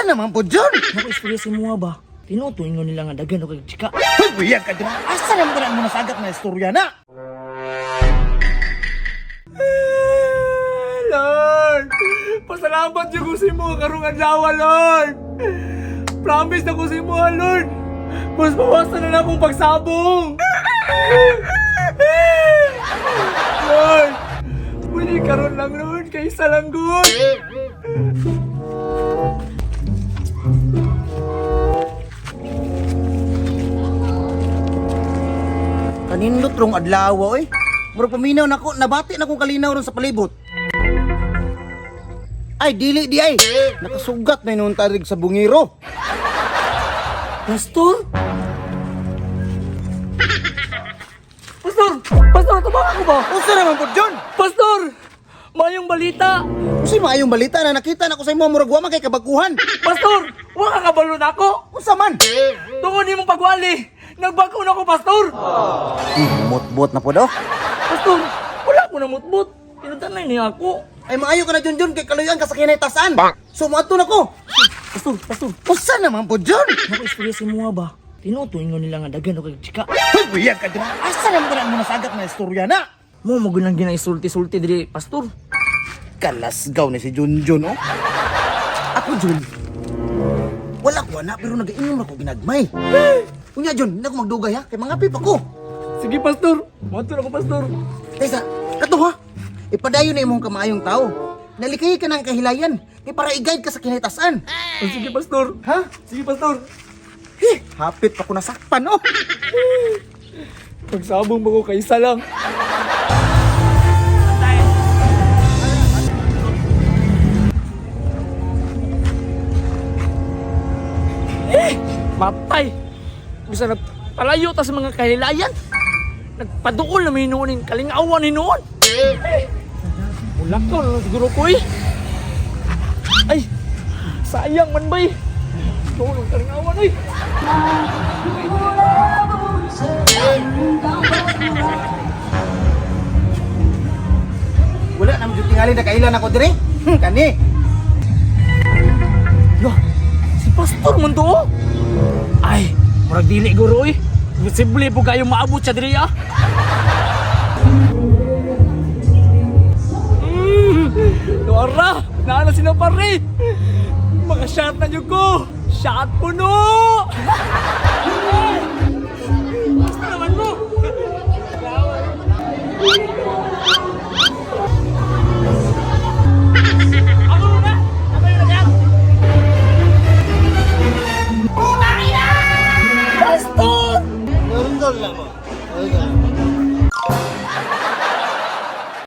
Unsa naman po, John? Ako istorya sa imuha ba? Tinutuin ko nila nga daghan o kag chika. Hoy, buyag ka dira. Asa naman ka na mo nasagat na istorya na? Lord! Pasalamat yung ko sa imo karong adlaw, Lord! Promise na ko sa imo, Lord! Mas bawasan na lang akong pagsabong! Lord! Pwede karon lang, Lord! Kaysa lang, good! Kanindot rong adlaw oy. Murag paminaw nako, nabati na kong kalinaw ron sa palibot. Ay, dili di ay. Nakasugat na inon tarig sa bungiro. Pastor? Pastor! Pastor, tumawa ko ba? Unsa naman po, John? Pastor! Mayong balita! Unsay maayong balita na nakita nako sa imo murag wa man kay kabaguhan. Pastor! Wa ka kabalo na ako! Unsa man? Tungod nimong pagwali! Nagbago na ako, Pastor! Motbot na po daw. Pastor, wala ko namutbot. Tinutanay niya ako. Ay maayo ka na John John kay kaluyan ka sa kinay tasan. So moadto na ko. Pastor, Pastor. Unsa naman po, John? Ako istorya sa imuha ba? Tinutuin ko nila nga daghan o kag chika. Hoy, buyag ka dira. Asa naman ka na mo nasagat na istorya na? Mo mo ginang ginaisulti-sulti diri, Pastor. Kalasgaw ni si Junjun, oh. Ako, Jun. Wala ko na, pero nag-inom ako ginagmay. Unya, Jun, hindi ako magdugay, ha? Kay mga pipa ko. Sige, Pastor. Moadto na ko, Pastor. Tesa, kato, ha? Ipadayon na imong kamaayong tao. Nalikay ka ng kahilayan. Kay para i-guide ka sa kinitasan. Oh, sige, Pastor. Ha? Sige, Pastor. Eh, hapit pa ko nasakpan, oh. Pagsabong ba ko kaysa lang. Eh, matay! Bisa nagpalayo ta sa mga kahilayan. Nagpadukol na may noon kalingawan ni noon. Eh, mulakaw na lang siguro ko eh. Ay, sayang man bay. Doon ang kalingawan eh. Wala naman jud tingali na kailan ako dire. Kani. Lah, si Pastor man to. Oh. Ay, murag dili guro eh. Imposible po kayo maabot siya diri ah. Dora, naa na sila pare. Mga shot na nyo ko. Shot puno. Basta naman mo. Ako na. Ako na yan. Pastor! Dorong lang mo.